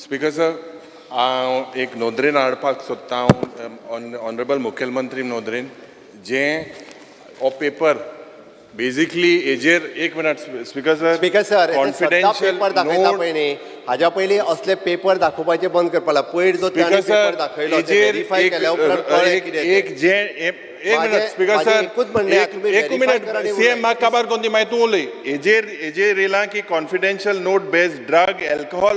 Speaker sir, हांव एक नोंदरेन हाडपाक सोदता हांव ऑनरेबल मुखेलमंत्री नोंदरेन जे हो पेपर बेजिकली हेजेर एक minute speaker sir. Speaker sir, confidential paper दाखयता नोट पळय न्ही, हाज्या पयलीं असले पेपर दाखोवपाचे बंद करपा लागला. पयर जो ताणें स्पीकर पेपर सर, दाखयलो ते हेजेर व्हेरीफाय एक केल्या उपरांत कळ्ळें एक कितें तें. एक जे एक मिनट स्पीकर म्हाजें सर, एकूच म्हणणें आहा, एक तुमी एक verify minute करा आनी सीएम उलयात. म्हाका काबार कोन्न दी मागीर तूं उलय. हेजेर हेजेर येयलां की confidential note based drug alcohol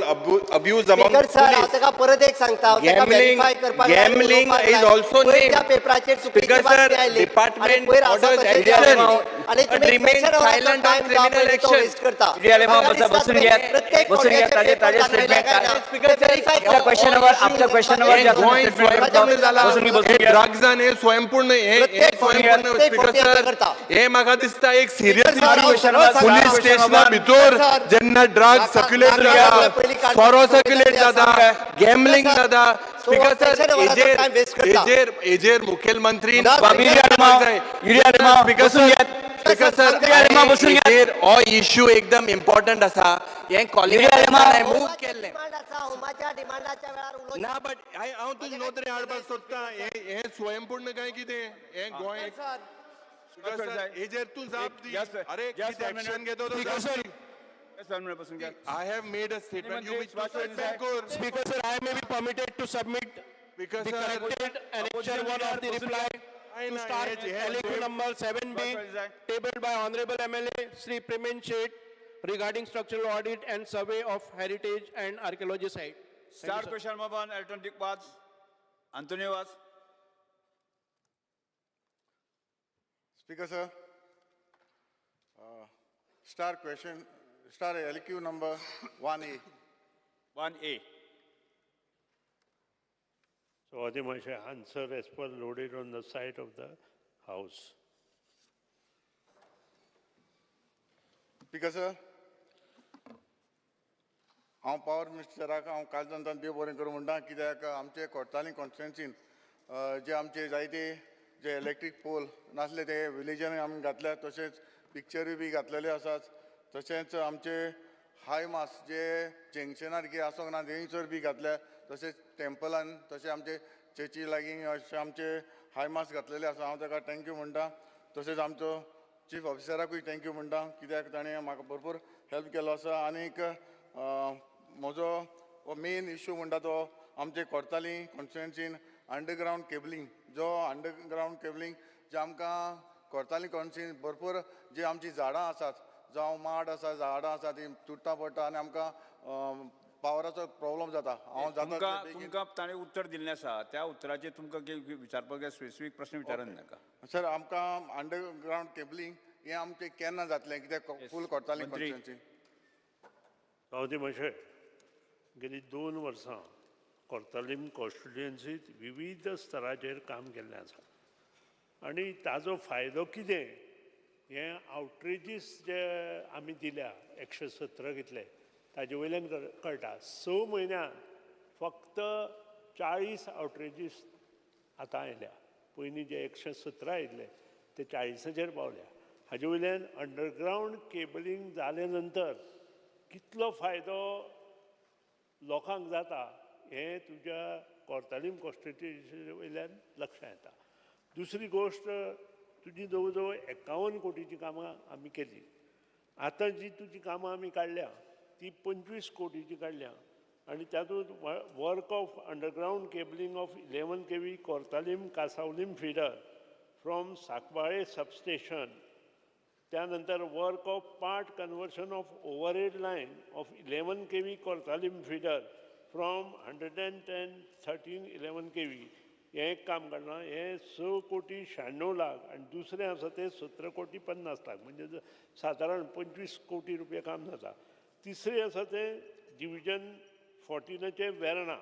abuse among speaker sir, हांव पुलीस ताका परत एक सांगता, हांव ताका Gambling- verify करपाक लाय, gambling उलोवपाक is लाय. also पयर त्या named. पेपराचेर चुकीची Speaker sir, बातमी आयली आनी department पयर आसा orders तशें action, आनी but तुमी remain question वराचो silent on time criminal जो action. Waste करता. युरी आलेमाव, म्हाका बसा, दिसता बसून घेयात. प्रत्येक बसून घेयात, कोणाचे ताजे पेपर statement दाखयले काय ना, Speaker sir, ते verify after question hour, after question hour हें जे आसा गोंय statement स्वयंपूर्ण जाला. बसून घे, बसून हे घेयात. ड्रग्सान हे स्वयंपूर्ण हे हे प्रत्येक स्वयंपूर्ण प्रत्येक स्पीकर कोटी सर, करता. हे म्हाका दिसता एक सिरियस सर, हांव सरळ सांगता. पुलीस स्टेशना भितर सर, जेन्ना ड्रग नाका- सर्क्युलेट नाका जाता, पयलीं काडपाक सोरो पयलीं सर्क्युलेट आसा. जाता, गॅमलिंग सर, जाता. तो स्पीकर सर, question वराचो हेजेर time waste करता. हेजेर हेजेर मुखेलमंत्री ना, बाबी युरी आलेमाव, युरी आलेमाव, स्पीकर बसून सर, घेयात. स्पीकर सर, युरी आलेमाव, बसून घेयात. हेजेर हो इश्यू एकदम इम्पॉर्टंट आसा. हें युरी क्वॉलिफाय आलेमाव. मूव केल्लें डिमांड आसा, होमाच्या डिमांडाच्या वेळार उलोवचें. ना, बट हांव तुज नोदरे हाडपाक सोदता, हे हे स्वयंपूर्ण काय कितें हे गोंय. सर, स्पीकर सर, हेजेर तूं जाप दी. Yes, sir. अरे Yes, कितें sir. Action घेतो तो Speaker, जाप sir. दी. Yes, one minute, बसून घेयात. I have made a statement. You Mantri, which Subhash statement कर. Speaker sir, I may be permitted to submit Speaker the sir, corrected annexure 1 of the reply I to know, star yes, yes. LAQ number 7B tabled by Honorable MLA Sri Premen Shet regarding structural audit and survey of heritage and archaeology site. Thank you, Star sir. Question number 1, Elton Dick Vaz, Antonio Vaz. Speaker sir, star question, star LQ number 1A. 1A. So Adimasha, answer as per loaded on the side of the house. Speaker sir, हांव power मिनिस्टराक हांव कालच्यान देव बरें करूं म्हणटा, कित्याक आमचे कोर्ताली कॉन्स्टिट्युएन्सीन जे आमचे जायते जे इलेक्ट्रीक पोल नासले ते विलेजान आमी घातल्या, तशेंच पिक्चरूय बी घातलेले आसात. तशेंच आमचे हाय मास जे जंक्शनार कितें आसोंक ना थंयसर बी घातल्या, तशेंच टेम्पलान, तशें आमचे चर्ची लागीं अशे आमचे हाय मास घातलेले आसा. हांव ताका thank you म्हणटा. तशेंच आमचो चीफ ऑफिसराकूय thank you म्हणटा, कित्याक ताणें म्हाका भरपूर हेल्प केलो आसा. आनीक म्हजो हो मेन इशू म्हणटा तो आमचे कोर्ताली कॉन्स्टिट्युएन्सीन अंडरग्रावंड केबलिंग, जो अंडरग्रावंड केबलिंग जे आमकां कोर्ताली कॉन्स्टिट्युएन्सीन भरपूर जी आमची झाडां आसात, जावं माड आसा, झाडां आसा, ती तुट्टा पडटा आनी आमकां पावराचो प्रॉब्लम जाता. हांव जाता तुमकां तितले बेगीन तुमकां ताणें उत्तर दिल्लें आसा, त्या उत्तराचेर तुमकां कितें विचारपाक जाय स्पेसिफीक प्रश्न विचारन नाका. सर, आमकां अंडरग्रावंड केबलिंग हें आमचें केन्ना जातलें, कित्याक फूल कोर्ताली मंत्री. कॉन्स्टिट्युएन्सी. सवादी माशे, गेली 2 वर्सां कोर्तालीम कॉन्स्टिट्युएन्सीत विविध स्तराचेर काम केल्लें आसा आनी ताजो फायदो कितें हें आवटरीजीस जे आमी दिल्या 117 घेतले ताजे वयल्यान कळटा. 6 म्हयन्यांत फक्त 40 आवटरीजीस आतां आयल्या. पयलीं जे 117 आयिल्ले ते 40 पावल्या. हाजे वयल्यान अंडरग्रावंड केबलिंग जाले नंतर कितलो फायदो लोकांक जाता हें तुज्या कोर्तालीम कॉन्स्टिट्युएन्सी वयल्यान लक्षांत येता. दुसरी गोश्ट, तुजी जवळ जवळ 51 कोटीची कामां आमी केली. आतां जी तुजी कामां आमी काडल्या ती 25 कोटीची काडल्या आनी तातूंत work of underground cabling of 11 KV Cortalim Cansaulim feeder from Sancoale substation, त्यानंतर work of part conversion of overhead line of 11 KV Cortalim feeder from 110 13 11 KV हें एक काम काडलां. हें 6 कोटी 96 लाख आनी दुसरें आसा तें 17 कोटी 50 लाख, म्हणजे सादारण 25 कोटी रुपया काम जाता. तिसरें आसा तें डिविजन 14चें वेर्णा,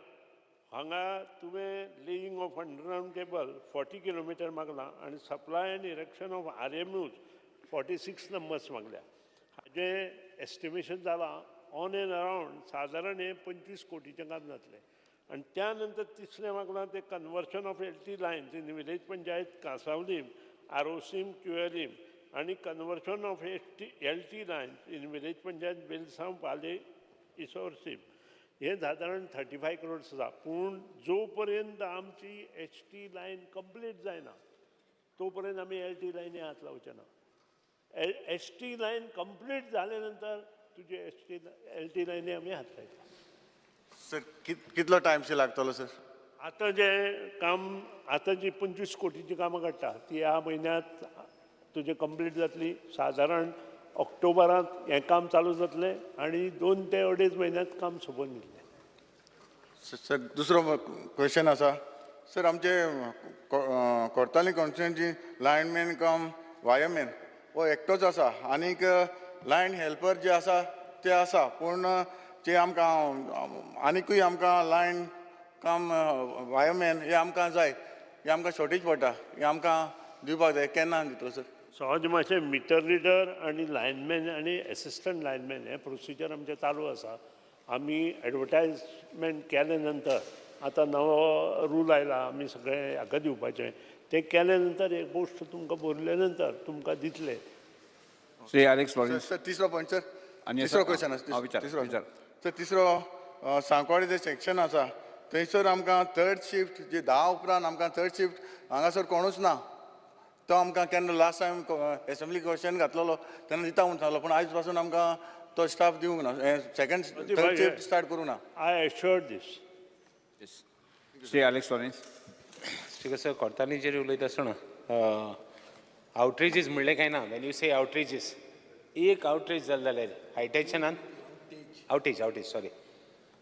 हांगा तुवें laying of underground cable 40 kilometre मागलां आनी supply and erection of RMUs 46 numbers मागल्या. हाजें एस्टिमेशन जालां ऑन एंड अरावंड सादारण हें 25 कोटीचें काम जातलें. आनी त्या नंतर तिसरें मागलां तें conversion of LT lines in village panchayat Cansaulim, Arossim, Cuelim आनी conversion of LT lines in village panchayat Velsao, Pale, Issorcim. हें सादारण 35 क्रोर्स आसा. पूण जो पर्यंत आमची एच टी लायन कंप्लीट जायना तो पर्यंत आमी एल टी लायनी हात लावचे ना. एच टी लायन कंप्लीट जाले नंतर तुजे एच टी एल टी लायनी आमी हात लायता. सर, कितलो टायम शी लागतलो सर? आतां जें काम, आतां जी 25 कोटीची कामां काडटा ती ह्या म्हयन्यांत तुजें कंप्लीट जातली. सादारण ऑक्टोबरांत हें काम चालू जातलें आनी 2 ते अडेज म्हयन्यांत काम सोंपोवन दितलें. सर, दुसरो क्वेश्चन आसा सर. आमचे कोर्ताली कॉन्स्टिट्युएन्सी लायनमॅन कम वायरमॅन हो एकटोच आसा आनीक लायन हेल्पर जे आसा ते आसा, पूण जे आमकां आनिकूय आमकां लायन कम वायरमॅन हे आमकां जाय. हे आमकां शॉर्टेज पडटा. हे आमकां दिवपाक जाय. केन्ना दितलो सर? सहज मातशें मिटर रिडर आनी लायनमॅन आनी एसिस्टंट लायनमॅन हें प्रोसिजर आमचें चालू आसा. आमी एडवर्टायजमेंट केले नंतर, आतां नवो रूल आयला, आमी सगळें हाका दिवपाचें. तें केले नंतर एक पोस्ट तुमकां भरले नंतर तुमकां दितले. Shri Alex Lawrence. Sir, तिसरो पॉयंट सर. आनी तिसरो आसा- क्वेश्चन आसा. हा, विचार, तिसरो. विचार. सर, तिसरो, सांकवाळे जे सेक्शन आसा थंयसर आमकां थर्ड शिफ्ट जे 10 उपरांत आमकां थर्ड शिफ्ट हांगासर कोणूच ना. तो आमकां केन्ना लास्ट टायम एसेंब्ली क्वेश्चन घातलेलो तेन्ना दिता म्हूण सांगलो, पूण आयज पासून आमकां तो स्टाफ दिवंक ना. सेकंड थर्ड शिफ्ट स्टार्ट करूंक ना. I assured this. Shri Alex Lawrence. Speaker sir, कोर्तालीचेर उलयता आसतना आवटरीजीस म्हणलें काय ना, when you से आवटरीजीस, एक आवटरीज जालें जाल्यार हायटेन्शनान outage, outage, sorry,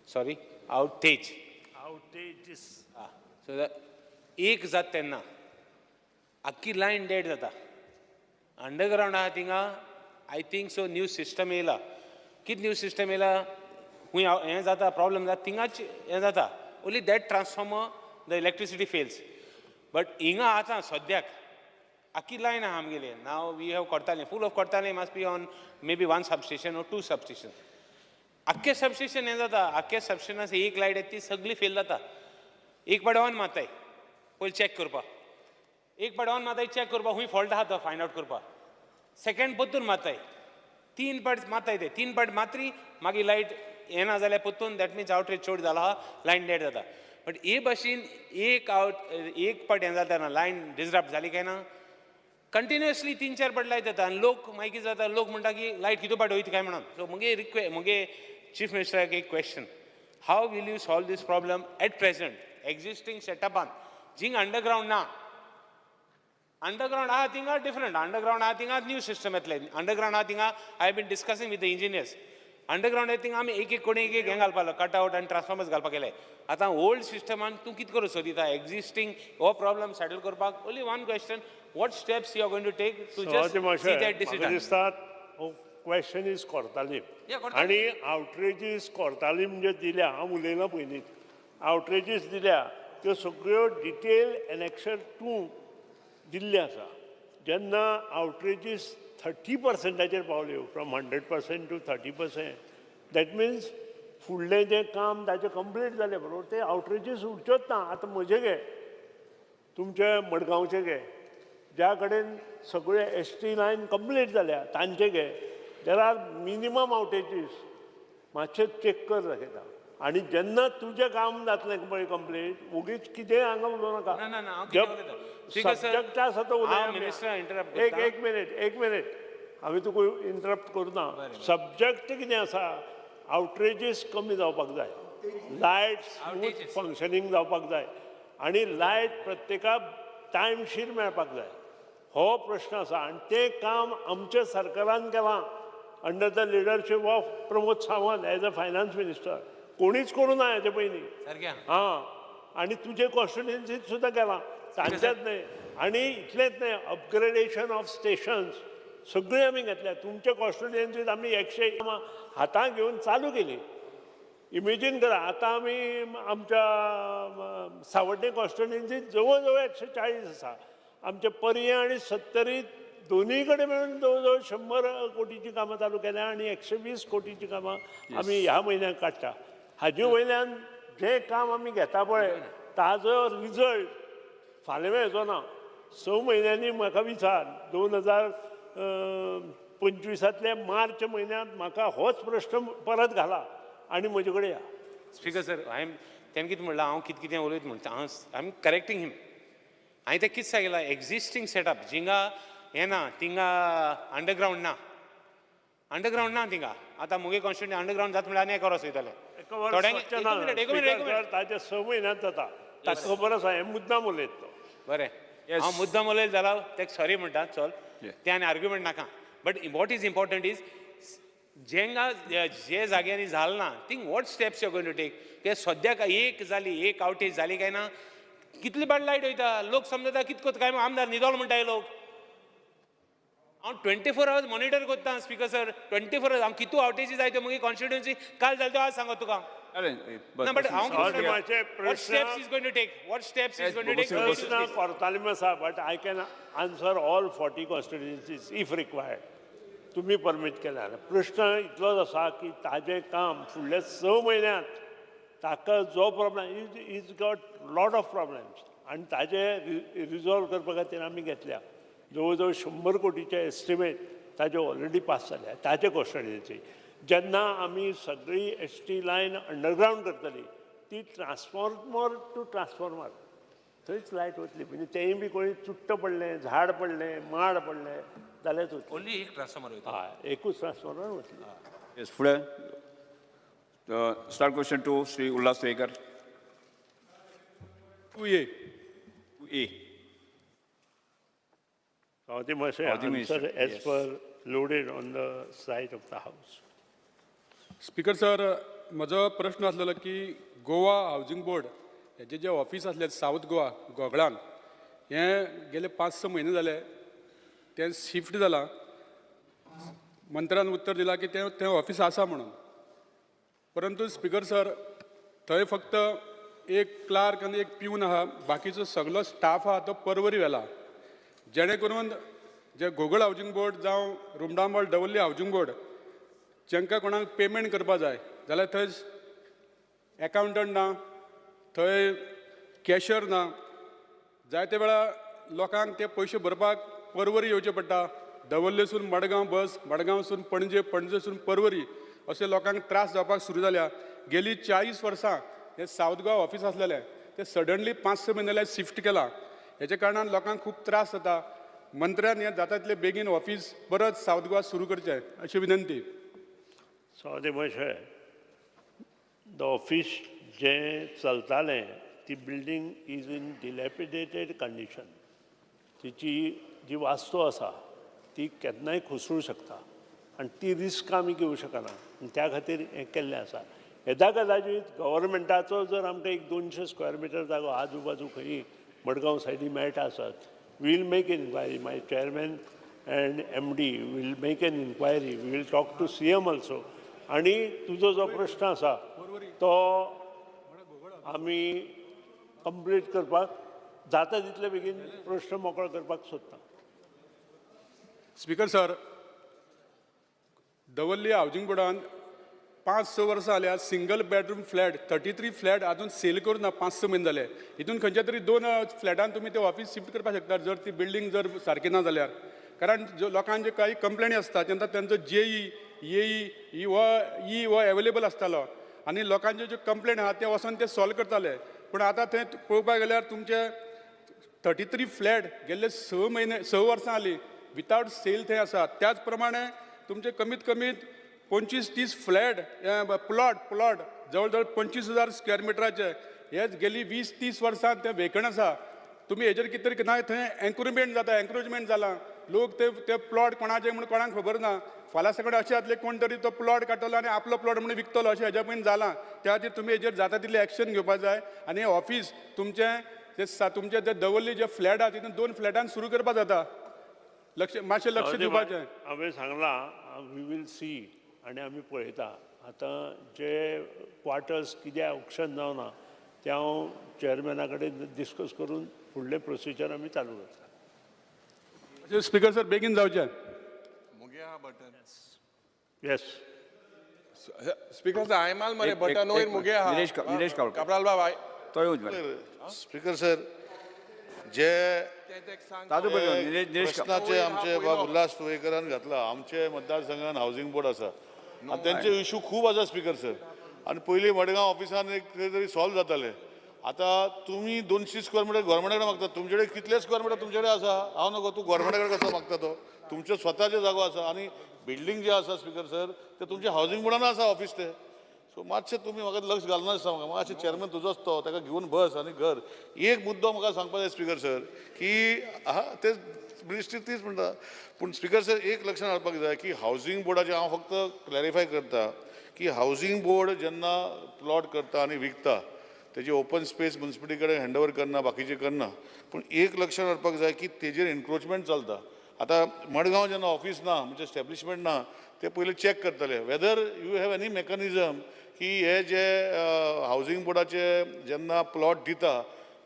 sorry, outage. Outages. So एक जात तेन्ना आख्खी लायन डेड जाता. अंडरग्रावंड आहा थिंगा. I think so new system येयला. कितें न्यू सिस्टम येयला? खूंय हें जाता, प्रॉब्लम जाता थिंगाच हें जाता. Only that transformer, the electricity fails, but हिंगा आतां सद्याक आख्खी लायन आहा आमगेली. Now we have Cortalim, full of Cortalim must be on maybe one substation or two substation. आख्खें सबस्टेशन हें जाता. आख्खे सबस्टेशनान एक लायट येता, ती सगळी फेल जाता. एक पाट ऑन मारताय पयलीं चॅक करपाक, एक पाट ऑन मारताय चॅक करपाक खूंय फॉल्ट आहा तो फायंड आवट करपाक, सेकंड परतून मारताय, तीन पाट मारताय. ते तीन पाट मातरी मागीर लायट येना जाल्यार परतून that means outage चड जाला आहा, लायन डेड जाता. बट हे भाशेन एक आवट एक पाट हें जाता ना, लायन डिसरप्ट जाली काय ना, कंटिन्युअसली तीन चार पाट लायट जाता आनी लोक मागीर कितें जाता, लोक म्हणटा की लायट कितू पाट वयता काय म्हणून. सो मुगे रिक्वे मुगे चीफ मिनिस्टराक एक question: how will you solve this problem at present existing सेटअपान, जिंग अंडरग्रावंड ना? अंडरग्रावंड आहा थिंगा डिफरंट. अंडरग्रावंड आहा थिंगा न्यू सिस्टम येतले. अंडरग्रावंड आहा थिंगा I been discussing with the engineers. Underground थिंगा आमी एक एक कोणी एक एक हें घालपाक कट आउट आनी ट्रान्सफॉर्मर्स घालपाक गेले. आतां ओल्ड सिस्टमान तूं कितें करूं सोदिता एक्झिस्टींग हो प्रॉब्लम सेटल करपाक? Only one question: what steps you are going to take to just see that this is म्हाका दिसता हो question is Cortalim. Yeah, Cortalim. आनी आवटरेजीस कोर्तालीम जे दिल्या, हांव उलयलां पयलींच, आवटरेजीस दिल्या त्यो सगळ्यो डिटेल एनेक्शर टू दिल्ले आसा. जेन्ना आवटरेजीस 30 पर्संटाचेर पावल्यो, from 100% to 30%, that means फुडलें जें काम ताचें कंप्लीट जालें बरोबर ते आवटरेजीस उरच्योच ना. आतां म्हजें घे, तुमचे मडगांवचे घे, ज्या कडेन सगळे एस टी लायन कंप्लीट जाल्या तांचे घे, there are minimum outages. मातशें चॅक कर दाखयता आनी जेन्ना तुजें काम जातलें पळय कंप्लीट, ओगीच कितेंय हांगा उलोवं नाका. ना, ना, ना, हांव कितें उलयता? Speaker sir, subject आसा तो उलया हांव आमी. मिनिस्टराक interrupt एक करता. एक मिनीट, एक मिनीट, हांवें तुका इंटरप्ट करुना. सब्जॅक्ट कितें आसा? आवटरेजीस कमी जावपाक जाय, लायट स्मूथ Outages. फंक्शनींग जावपाक जाय आनी लायट प्रत्येकाक टायमशीर मेळपाक जाय, हो प्रश्न आसा. आनी तें काम आमच्या सरकारान केलां under the leadership of Pramod Sawant as a finance minister. कोणीच करूं ना हेजे पयलीं. सारकें. हां, आनी तुजे कॉन्स्टिट्युएन्सीत सुद्दां केलां, तांच्याच न्हय. आनी इतलेंच न्हय, अपग्रेडेशन ऑफ स्टेशन्स सगळीं आमी घेतल्या. तुमच्या कॉन्स्टिट्युएन्सीत आमी 100 हातां घेवन चालू केली. इमेजीन करा, आतां आमी आमच्या सावड्डें कॉन्स्टिट्युएन्सीत जवळ जवळ 140 आसा. आमचे पर्यें आनी सत्तरी दोनूय कडेन मेळून जवळ जवळ 100 कोटीची कामां चालू केल्या आनी 120 कोटीची कामां आमी ह्या म्हयन्याक काडटा. हाजे वयल्यान जें काम आमी घेता पळय ताजो रिजल्ट फाल्यां मेळचो ना. 6 म्हयन्यांनी म्हाका विचार, 2025तले मार्च म्हयन्यांत म्हाका होच प्रश्न परत घाला आनी म्हजे कडेन या. स्पीकर सर, हांवें तेणें कितें म्हणलां, हांव कितें कितें उलयता म्हणटा, हांव I am correcting him. हांवें तें कितें सांगिलां, एग्जिस्टींग सेटअप जिंगा हें ना, थिंगा अंडरग्रावंड ना, अंडरग्रावंड ना थिंगा. आतां मुगे कॉन्स्टिट्युएन्सी अंडरग्रावंड जाता म्हणल्यार आनी एका वर्स वयतलें. एका वर्स थोड्यांक वचचें एक ना. मिनट, एक मिनट, एक स्पीकर मिनट. सर, ताजे 6 म्हयन्यांत जाता, ताका खबर आसा, हें मुद्दाम उलयत तो. बरें, हांव मुद्दाम उलयलें जाल्यार तेका सॉरी म्हणटा, चल, तें आनी आर्ग्युमेंट नाका. But what is important is, जेंगा जे जाग्यांनी जालें ना thing what steps you going to take? ते सद्याक एक जाली, एक आवटेज जाली काय ना, कितली बाड लायट वयता, लोक समजता कित कोत्ता काय, आमदार न्हिदोलो म्हणटा हे लोक. हांव 24 आवर्स मॉनिटर कोत्ता स्पीकर सर, 24 आवर्स. हांव कितू आवटेजी जाय त्यो मुगे कॉन्स्टिट्युएन्सी काल जालें त्यो आज सांगत तुका. ना, बट हांव सवादी मातशे what प्रश्न steps is going to take, what steps is going to take? प्रश्न कोर्तालीम आसा, but I can answer all 40 constituencies if required, तुमी परमीट केल्यार. प्रश्न इतलोच आसा की ताजें काम फुडल्या 6 म्हयन्यांत, ताका जो problem is got lot of problems, आनी ताजे रिजॉल्व करपा खातीर आमी घेतल्या जवळ जवळ 100 कोटीचे एस्टिमेट ताजे ऑलरेडी पास जाल्या ताजे कॉन्स्टिट्युएन्सी. जेन्ना आमी सगळी एस टी लायन अंडरग्रावंड करतली, ती ट्रान्सफॉर्मर टू ट्रान्सफॉर्मर थंयच लायट वतली. म्हणजे तेंय बी कोणी चुट्ट पडलें, झाड पडलें, माड पडलें जाल्यार वतली. ओन्ली एक ट्रान्सफॉर्मर वयता. हय, एकूच ट्रान्सफॉर्मर वतली. येस, फुडें star question 2, Shri Ulhas Tuyenkar. 2A. 2A. Sawati Mase, Housing answer Minister, as yes. per loaded on the side of the house. Speaker sir, म्हजो प्रश्न आसलेलो की गोवा हावजींग बोर्ड हेजे जे ऑफीस आसलें सावथ गोवा गोगळान, हें गेले 5-6 म्हयने जाले तें शिफ्ट जालां. मंत्र्यान उत्तर दिलां की तें तें ऑफीस आसा म्हणून, परंतु स्पीकर सर, थंय फक्त एक क्लार्क आनी एक प्यून आहा, बाकीचो सगलो स्टाफ आहा तो परवरी व्हेला, जेणे करून जे घोगळ हावजींग बोर्ड जावं रुमडामळ दवर्ली हावजींग बोर्ड जांकां कोणाक पेमेंट करपा जाय जाल्यार थंय एकावंटंट ना, थंय कॅशर ना. जायते वेळा लोकांक ते पयशे भरपाक परवरी येवचें पडटा. दवर्लेसून मडगांव बस, मडगांवसून पणजे, पणजेसून परवरी, अशे लोकांक त्रास जावपाक सुरू जाल्या. गेली 40 वर्सां हें सावथ गोवा ऑफीस आसलेलें, तें सडनली 5-6 म्हयने जाल्यार शिफ्ट केलां. हेच्या कारणान लोकांक खूब त्रास जाता. मंत्र्यान हें जाता तितले बेगीन ऑफीस परत सावथ गोवा सुरू करचें अशी विनंती. सवादी मातशें, the office जें चलतालें ती building is in dilapidated condition. तिची जी वास्तू आसा ती केन्नाय कोसळूं शकता आनी ती रिस्क आमी घेवं शकना, आनी त्या खातीर हें केल्लें आसा. येदा कदाचीत गव्हर्मेंटाचो जर आमकां एक 200 स्क्वेअर मिटर जागो आजू बाजू खंयी मडगांव सायडी मेळटा आसत, we'll make enquiry. My chairman and MD will make an enquiry. We will talk to CM also. आनी तुजो जो प्रश्न आसा तो आमी कंप्लीट करपाक जाता तितले बेगीन प्रश्न मोकळो करपाक सोदता. स्पीकर सर, दवर्ली हावजींग बोर्डान 5-6 वर्सां जाल्या single bedroom flat 33 flat अजून सेल करूं ना, 5-6 म्हयने जाले. हितून खंयच्या तरी 2 फ्लॅटान तुमी ते ऑफीस शिफ्ट करपाक शकता जर ती बिल्डींग जर सारकी ना जाल्यार. कारण जो लोकांचे काही कंप्लेनी आसता तेन्ना तेंचो जेई एई हो ई हो एवेलेबल आसतालो आनी लोकांच्यो ज्यो कंप्लेन आहा ते वचोन ते सॉल्व करताले. पूण आतां थंय पळोवपाक गेल्यार तुमचे 33 फ्लॅट गेल्ले 6 म्हयने 6 वर्सां जालीं वितावट सेल थंय आसा. त्याच प्रमाणे तुमचे कमीत कमीत 25-30 फ्लॅट प्लॉट जवळ जवळ 25,000 स्क्वेअर मिटराचे हे गेली 20-30 वर्सां ते वेकंट आसा. तुमी हेजेर कितें तरी ना थंय एन्क्रोचमेंट जाता, एन्क्रोचमेंट जालां, लोक ते ते प्लॉट कोणाचे म्हूण कोणाक खबर ना. फाल्यां सकाळीं अशें जातलें कोण तरी तो प्लॉट काडटलो आनी आपलो प्लॉट म्हणून विकतलो, अशें हेज्या पयलीं जालां. त्या खातीर तुमी हेजेर जाता तितलें एक्शन घेवपाक जाय आनी ऑफीस तुमचें ते तुमचें ते दवर्ली जे फ्लॅट आहा तितून 2 फ्लॅटान सुरू करपाक जाता. लक्ष मातशें लक्ष दिवपाचें. हांवें सांगलां, we will see आनी आमी पळयता. आतां जे क्वार्टर्स कित्याक ऑक्शन जावना तें हांव चेअरमॅना कडेन डिस्कस करून फुडलें प्रोसिजर आमी चालू करता. स्पीकर सर, बेगीन जावचें. मुगे आहा बटन. येस स्पीकर सर, हांवें माल मरे बटन वयर मुगे आहा. निलेश कावळकर. काब्राल बाब तो येवच मरे. स्पीकर सर, जे ताजो प्रश्नाचे आमचे बाब उल्हास तुयेकरान घातला, आमचे मतदारसंघान हावजींग बोर्ड आसा आनी तेंचे इशू खूब आसा स्पीकर सर. आनी पयलीं मडगांव ऑफिसान एक कितें तरी सॉल्व जातालें. आतां तुमी 200 स्क्वेअर मिटर गोवोरमेंटा कडेन मागता, तुमचे कडेन कितले स्क्वेअर मिटर तुमचे कडेन आसा हांव नको, तूं गोवोरमेंटा कडेन कसो मागता? तो तुमच्यो स्वताच्यो जागो आसा आनी बिल्डींग जे आसा स्पीकर सर ते तुमचे हावजींग बोर्डान आसा ऑफीस ते. सो मातशें तुमी म्हाका लक्ष घालना दिसता म्हाका, मातशें चेअरमॅन तुजोच तो, ताका घेवन बस आनी घर. एक मुद्दो म्हाका सांगपाक जाय स्पीकर सर की आहा ते मिनिस्ट्री तीच म्हणटा, पूण स्पीकर सर एक लक्षात हाडपाक जाय की हावजींग बोर्डाचें हांव फक्त क्लॅरिफाय करता की हावजींग बोर्ड जेन्ना प्लॉट करता आनी विकता तेजी ओपन स्पेस मुन्सिपालिटी कडेन हँड ओवर करना, बाकीचें करना, पूण एक लक्षात हाडपाक जाय की तेजेर एनक्रोचमेंट चलता. आतां मडगांव जेन्ना ऑफीस ना म्हणजे एस्टॅब्लिशमेंट ना, ते पयलीं चॅक करतले whether you have any mechanism की हे जे हावजींग बोर्डाचे जेन्ना प्लॉट दिता,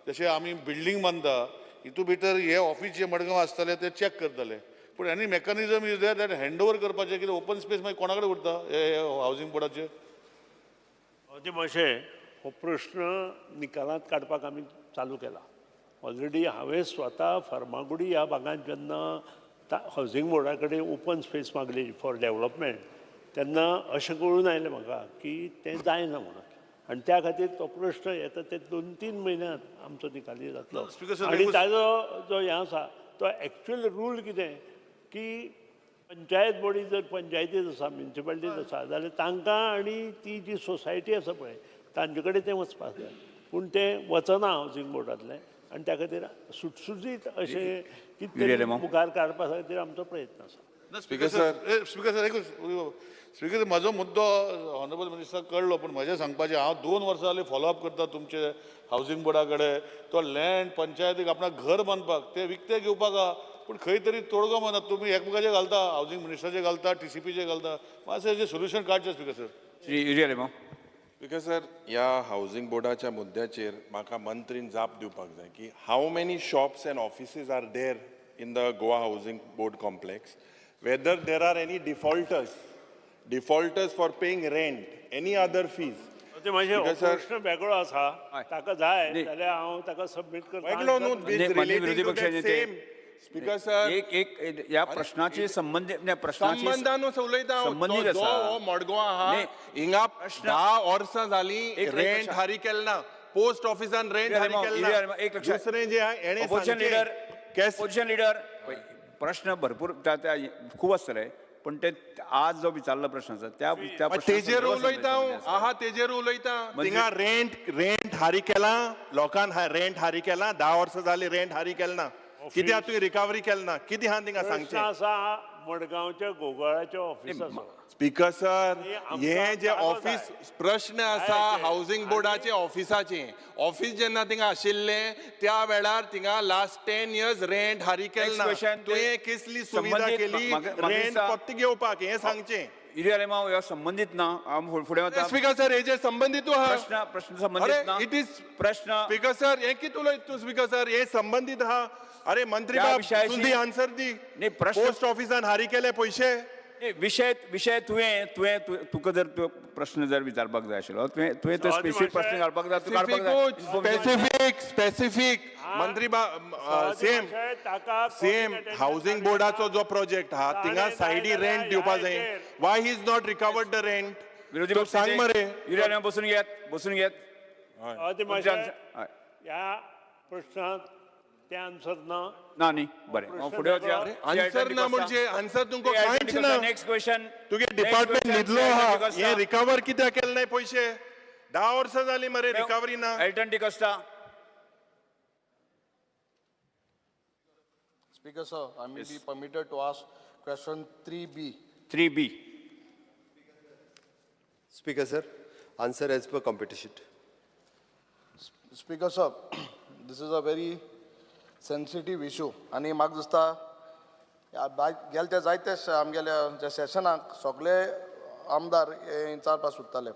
जशें आमी बिल्डींग बांदता हितू भितर हे ऑफीस जे मडगांव आसतले ते चॅक करतले, पूण any mechanism is there that hand over करपाचें कितें ओपन स्पेस मागीर कोणा कडेन उरता हे हावजींग बोर्डाचे? मातशें हो प्रश्न निकालांत काडपाक आमी चालू केला ऑलरेडी. हांवें स्वता फर्मागुडी ह्या भागांत जेन्ना हावजींग बोर्डा कडेन ओपन स्पेस मागली फॉर डेवलपमेंट, तेन्ना अशें कळून आयलें म्हाका की तें जायना म्हणून, आनी त्या खातीर तो प्रश्न येता ते 2-3 म्हयन्यांत आमचो निकाली जातलो. आनी ताजो जो हें आसा तो एक्चुअल रूल कितें की पंचायत बॉडी जर पंचायतीत आसा, म्युनिसिपालिटीत आसा जाल्यार तांकां आनी ती जी सोसायटी आसा पळय तांचे कडेन तें वचपाक जाय, पूण तें वचना हावजींग बोर्डांतलें आनी त्या खातीर सुटसुटीत अशें कितें मुखार काडपा खातीर आमचो प्रयत्न आसा. स्पीकर सर, स्पीकर सर एकूच, स्पीकर सर म्हजो मुद्दो ऑनरेबल मिनिस्टर कळ्ळो, पूण म्हजें सांगपाचें हांव 2 वर्सां जालीं फॉलोअप करता तुमचे हावजींग बोर्डा कडेन. तो लँड पंचायतीक आपणाक घर बांदपाक ते विकते घेवपाक आहा, पूण खंय तरी तोडगो मारना. तुमी एकमेकाचेर घालता, हावजींग मिनिस्टराचेर घालता, टीसीपीचेर घालता, मातशें हेजें सोल्युशन काडचें speaker sir. Shri Yuri Alemao. Speaker sir, ह्या हावजींग बोर्डाच्या मुद्द्याचेर म्हाका मंत्रीन जाप दिवपाक जाय की how many shops and offices are there in the Goa housing board complex, whether there are any defaulters for paying rent, any other fees. प्रश्न वेगळो आसा, ताका जाय जाल्यार हांव ताका सबमीट करता. वेगळो न्हू, विरोधी पक्षाचे स्पीकर सर एक एक ह्या प्रश्नाची संबंधित संबंदानूच उलयता. संबंदीत आसा मडगांव आहा, हिंगा 10 वर्सां जाली रेंट हारी केल ना, पोस्ट ऑफिसान रेंट हारी केल ना. एक लक्षात, दुसरें जे आहा एणे ऑपोजिशन लिडर, ऑपोजिशन लिडर प्रश्न भरपूर खूब आसतले, पण ते आज जो विचारला प्रश्न आसा त्या तेजेर उलयता हांव, आहा तेजेर उलयता. थिंगा रेंट हारी केला लोकान, रेंट हारी केला, 10 वर्सां जाली रेंट हारी केल ना, कित्याक तुवें रिकवरी केल ना, कितें आहा थिंगा सांगचें? आसा मडगांवच्या गोगोळाच्या ऑफिसाचो. स्पीकर सर, हे जे ऑफिस प्रश्न आसा हावजींग बोर्डाचे ऑफिसाचे, ऑफिस जेन्ना थिंगा आशिल्लें त्या वेळार थिंगा लास्ट 10 इयर्स रेंट हारी केल ना, तुवें कसली सुविधा केली रेंट फक्त घेवपाक हें सांगचें. युरी आलेमाव ह्या संबंदीत ना, हांव फुडें वता. स्पीकर सर हेजेर संबंदीत आहा प्रश्न संबंदीत ना, it is प्रश्न. स्पीकर सर हें कितें उलयता तूं? स्पीकर सर हें संबंदीत आहा. अरे मंत्री बाब तुजी आन्सर दी. पोस्ट ऑफिसान हारी केले पयशे. विशय विशय तुवें तुवें तुका जर प्रश्न जर विचारपाक जाय आशिल्लो तुवें तो स्पेसिफीक प्रश्न घालपाक जाय, तूं काडपाक जाय. स्पेसिफीक स्पेसिफीक मंत्री बाब सेम सेम हावजींग बोर्डाचो जो प्रोजेक्ट आहा थिंगा सायडी रेंट दिवपा जाय, why he is not recovered the rent? विरोधी पक्ष सांग मरे. युरी आलेमाव बसून घेयात, बसून घेयात. ह्या प्रश्नाक ते आन्सर ना. ना न्ही, बरें फुडें वचया. आन्सर ना म्हणजे आन्सर तुमकां कांयच ना. Next question. तुगे डिपार्टमेंट न्हिदलो आहा, हे रिकवर कित्याक केलें नाय पयशे? 10 वर्सां जालीं मरे रिकवरी ना. Elton D'Costa. Speaker sir, I may be permitted to ask question 3B. 3B. Speaker sir, answer as per computer sheet. Speaker sir, this is a very sensitive issue आनी म्हाका दिसता गेले ते जायते आमगेल्या ज्या सेशनाक सगळे आमदार हे विचारपाक सोदताले.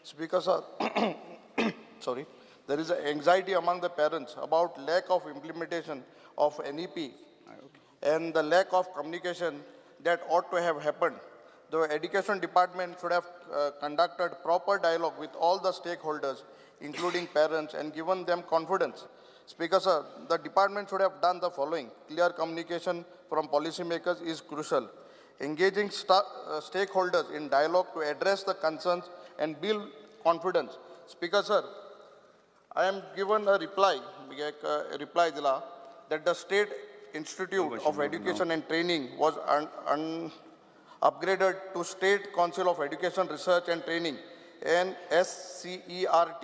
Speaker sir, sorry, there is a anxiety among the parents about lack of implementation of NEP and the lack of communication that ought to have happened. The education department should have conducted proper dialogue with all the stakeholders, including parents, and given them confidence. Speaker sir, the department should have done the following. Clear communication from policymakers is crucial. Engaging stakeholders in dialogue to address the concerns and build confidence. Speaker sir, I am given a reply, एक reply दिला that the State Institute of Education and Training was upgraded to State Council of Education Research and Training and SCERT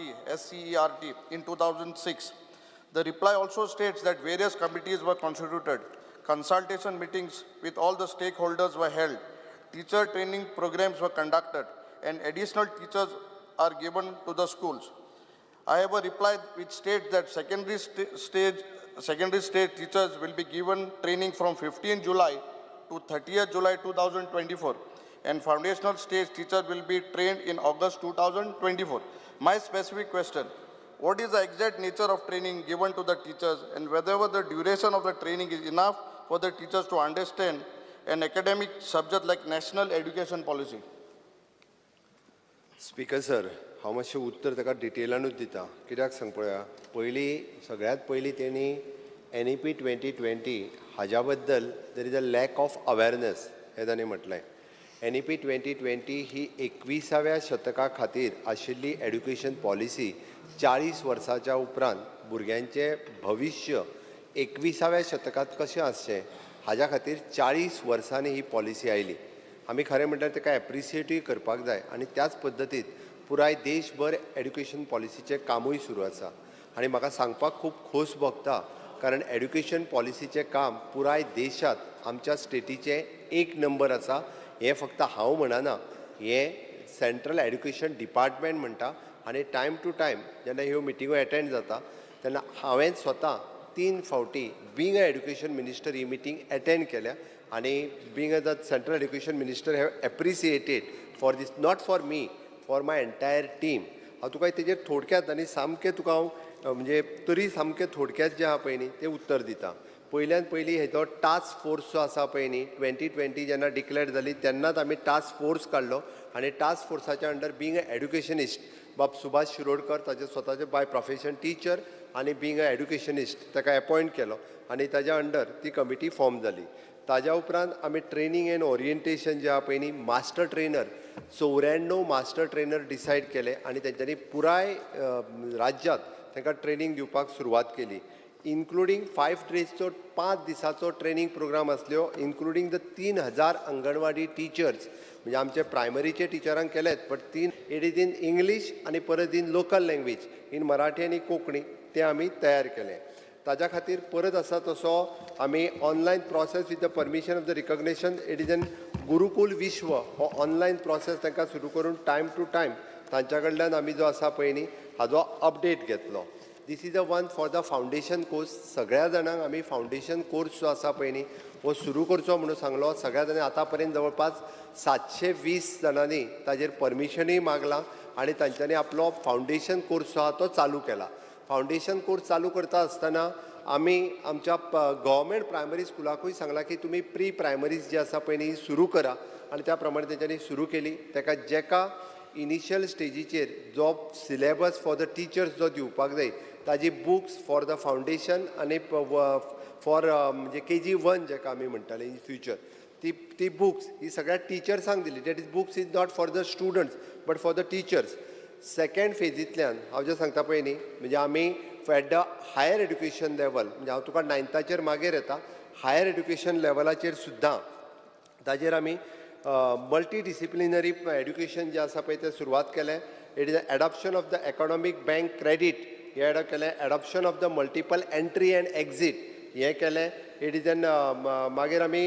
in 2006. The reply also states that various committees were constituted. Consultation meetings with all the stakeholders were held. Teacher training programs were conducted and additional teachers are given to the schools. I have a reply which states that secondary stage teachers will be given training from 15 July to 30th July 2024, and foundational stage teachers will be trained in August 2024. My specific question, what is the exact nature of training given to the teachers and whether the duration of the training is enough for the teachers to understand an academic subject like national education policy? Speaker sir, हांव मातशें उत्तर ताका डिटेलानूच दिता. कित्याक सांग पळोवया. पयलीं, सगळ्यांत पयलीं तेणी एनईपी 2020 हाज्या बद्दल there is a lack of awareness हें तांणी म्हटलें. एनईपी 2020 ही 21व्या शतका खातीर आशिल्ली एड्युकेशन पॉलिसी. 40 वर्साच्या उपरांत भुरग्यांचें भविश्य 21व्या शतकांत कशें आसचें हाज्या खातीर 40 वर्सांनी ही पॉलिसी आयली. आमी खरें म्हणल्यार ताका एप्रिसिएटूय करपाक जाय आनी त्याच पद्दतीन पुराय देशभर एड्युकेशन पॉलिसीचें कामूय सुरू आसा. आनी म्हाका सांगपाक खूब खोस भोगता, कारण एड्युकेशन पॉलिसीचें काम पुराय देशांत आमच्या स्टेटीचें एक नंबर आसा. हें फक्त हांव म्हणना, हें सेंट्रल एड्युकेशन डिपार्टमेंट म्हणटा. आनी टायम टू टायम जेन्ना ह्यो मिटिंगो एटेंड जाता तेन्ना हांवें स्वता तीन फावटी being a education minister he meeting attend केल्या. आनी being a the central education minister have appreciated for this, not for me, for my entire team. हांव तुका तेजेर थोडक्यात आनी सामकें तुका हांव म्हणजे तरी सामकें थोडक्यात जें आहा पळय न्ही तें उत्तर दिता. पयल्यान पयलीं हेजो टास्क फोर्स जो आसा पळय न्ही, 2020 जेन्ना डिक्लेर जाली तेन्नाच आमी टास्क फोर्स काडलो. आनी टास्क फोर्साच्या अंडर बींग अ एड्युकेशनिस्ट बाब सुभाष शिरोडकर, ताजे स्वताचे बाय प्रोफेशन टिचर आनी बींग अ एड्युकेशनिस्ट, ताका एपॉयंट केलो आनी ताज्या अंडर ती कमिटी फॉर्म जाली. ताज्या उपरांत आमी ट्रेनींग एंड ओरिएंटेशन जें आहा पळय न्ही, master trainer, 94 master trainer decide केले आनी तेंच्यांनी पुराय राज्यांत तांकां ट्रेनींग दिवपाक सुरवात केली. इन्क्लुडींग 5 डेजचो, 5 दिसाचो ट्रेनींग प्रोग्राम आसल्यो, इन्क्लुडींग the 3000 anganwadi teachers. म्हणजे आमचे प्रायमरीचे टिचरांक केलेच, बट तीन it is in English आनी परत in local language in Marathi आनी कोंकणी ते आमी तयार केले. ताज्या खातीर परत आसा तसो आमी online process with the permission of the recognition, it is an Gurukul विश्व हो ऑनलायन प्रोसेस तांकां सुरू करून टायम टू टायम तांच्या कडल्यान आमी जो आसा पळय न्ही हाजो अपडेट घेतलो. This is a one for the foundation course. सगळ्या जाणांक आमी फावंडेशन कोर्स जो आसा पळय न्ही हो सुरू करचो म्हणून सांगलो. सगळ्या जाणांनी आतां पर्यंत जवळपास 720 जाणांनी ताजेर परमिशनूय मागलां आनी तांच्यांनी आपलो फावंडेशन कोर्स जो आहा तो चालू केला. फावंडेशन कोर्स चालू करता आसतना आमी आमच्या गव्हर्मेंट प्रायमरी स्कुलाकूय सांगलां की तुमी प्री प्रायमरीज जी आसा पळय न्ही सुरू करा. आनी त्या प्रमाणे तेंच्यांनी सुरू केली. ताका जेका इनिशियल स्टेजीचेर जो सिलेबस फॉर the teachers जो दिवपाक जाय ताजी बुक्स फॉर the foundation आनी फॉर म्हणजे केजी 1 जेका आमी म्हणटाले इन फ्युचर, ती बुक्स ही सगळ्या टिचर्सांक दिली. That is books is not for the students but for the teachers. Second फेजींतल्यान हांव जें सांगता पळय न्ही, म्हणजे आमी at the higher education level, म्हणजे हांव तुका नायन्थाचेर मागीर येता, हायर एड्युकेशन लेवलाचेर सुद्दां ताजेर आमी मल्टी डिसिप्लिनरी एड्युकेशन जें आसा पळय तें सुरवात केलें. It is adoption of the academic bank credit हें एड केलें. Adoption of the multiple entry and exit हें केलें. It is an मागीर आमी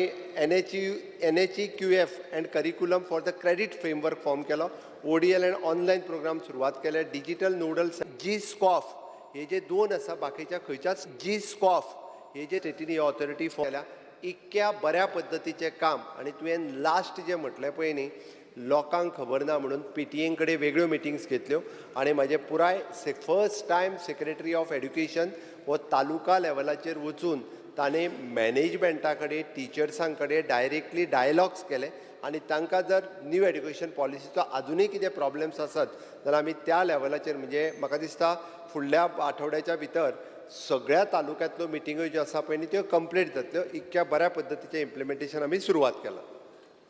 NHEQF and curriculum for the credit framework form केलो. ODL and online programme सुरवात केले. Digital nodal जी स्कॉफ हे जे दोन आसा, बाकीच्या खंयच्याच जी स्कॉफ हे जे स्टेटीनी ही ऑथॉरिटी फॉर्म केल्या. इतक्या बऱ्या पद्दतीचें काम. आनी तुवें लास्ट जें म्हटलें पळय न्ही, लोकांक खबर ना म्हणून पीटीए कडेन वेगळ्यो मिटिंग्स घेतल्यो. आनी म्हाजे पुराय first time secretary of education हो तालुका लेवलाचेर वचून ताणें मॅनेजमेंटा कडेन, टिचर्सां कडेन डायरेक्टली डायलॉग्स केले. आनी तांकां जर न्यू एड्युकेशन पॉलिसीचो आजुनूय कितें प्रॉब्लम्स आसत जाल्यार आमी त्या लेवलाचेर, म्हणजे म्हाका दिसता फुडल्या आठवड्याच्या भितर सगळ्या तालुक्यांतल्यो मिटिंग्यो ज्यो आसा पळय न्ही त्यो कंप्लीट जातल्यो. इतक्या बऱ्या पद्दतीचें इम्प्लिमेंटेशन आमी सुरवात केलां.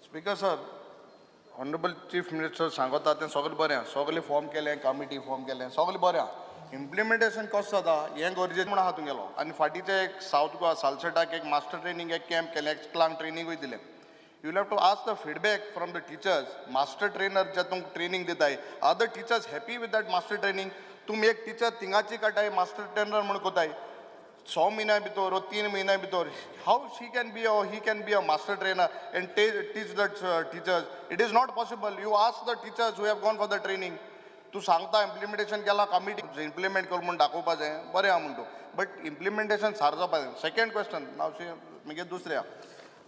Speaker sir, honourable chief minister सांगता तें सगळें बरें आहा. सगळें फॉर्म केलें, कमिटी फॉर्म केलें, सगळें बरें आहा. इम्प्लिमेंटेशन कसो जाता हें गरजेचें म्हूण आहा तुगेलो. आनी फाटींचे एक सावथ गोवा सालसेटाक एक मास्टर ट्रेनींग एक कॅम्प केलें, स्कुलांक ट्रेनिंगूय दिलें. You will have to ask the feedback from the teachers. Master trainer जे तुमकां ट्रेनींग दिताय, are the teachers happy with that master training? तुमी एक टिचर थिंगाची काडटाय, मास्टर ट्रेनर म्हूण कोताय, 6 म्हयन्या भितर वो 3 म्हयन्या भितर how she can be or he can be a master trainer and teach the teachers? It is not possible. You ask the teachers who have gone for the training. तूं सांगता implementation केलां, कमिटी इम्प्लिमेंट कर म्हूण दाखोवपा जाय, बरें आहा म्हणटा, बट इम्प्लिमेंटेशन सारकें जावपा जाय. सेकंड क्वेश्चन नाव मागीर दुसरें आहा,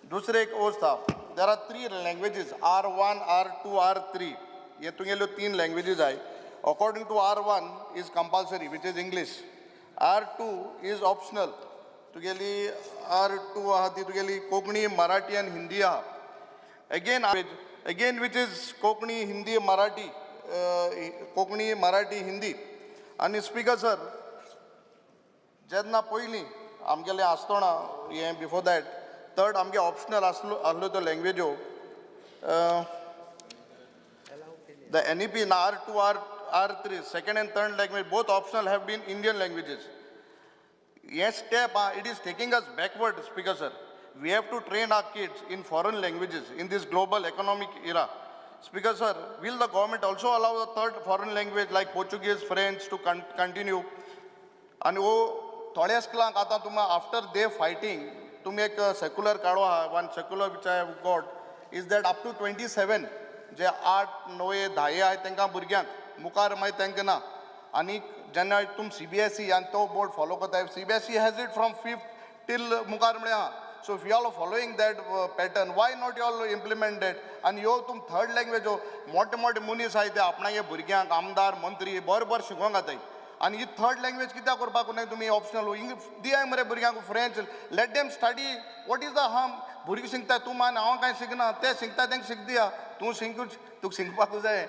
दुसरें एक वस्त आहा. There are three languages, R1, R2, R3. हे तुगेल्यो तीन लँग्वेजीज आहाय. According to R1 is compulsory, which is English. R2 is optional. तुगेली R2 आहा ती तुगेली कोंकणी, मराठी आनी हिंदी आहा. Again which is Konkani, Hindi, Marathi, Konkani, Marathi, Hindi. आनी स्पीकर सर, जेन्ना पयलीं आमगेलें आसतना हें, बिफोर that third आमगे ऑप्शनल आसलो आसल्यो त्यो लँग्वेज्यो. The NEP in R2, R3, second and third language, both optional, have been Indian languages. Yes, step, it is taking us backward, Speaker sir. We have to train our kids in foreign languages in this global economic era. Speaker sir, will the government also allow the third foreign language like Portuguese, French to continue? आनी वो थोड्या स्कुलांक आतां तुमी after they fighting तुमी एक circular काडो आहा. One circular which I have got is that up to 27, जे आठ, णवे, धाये आहाय तांकां भुरग्यांक, मुखार मागीर तांकां ना. आनी जेन्ना तुम सीबीएसई आनी तो बोर्ड फॉलो करताय, CBSE has it from fifth till मुखार म्हळ्यार आहा. So if you all are following that pattern, why not you all implement that? आनी ह्यो तुम थर्ड लँग्वेजो, मोठे मोठे मनीस आहाय ते आपणागे भुरग्यांक, आमदार, मंत्री, बरें बरें शिकोवंक घाताय. आनी ही थर्ड लँग्वेज कित्याक करपाक न्हय तुमी ऑप्शनल? इंग्लीश दियाय मरे भुरग्यांक, French, let them study. What is the harm? भुरगीं शिकता, तूं मान हांव कांय शिकना, ते शिकता, तांकां शिक दिया. तूं शिकूच, तुका शिकपाक जाय.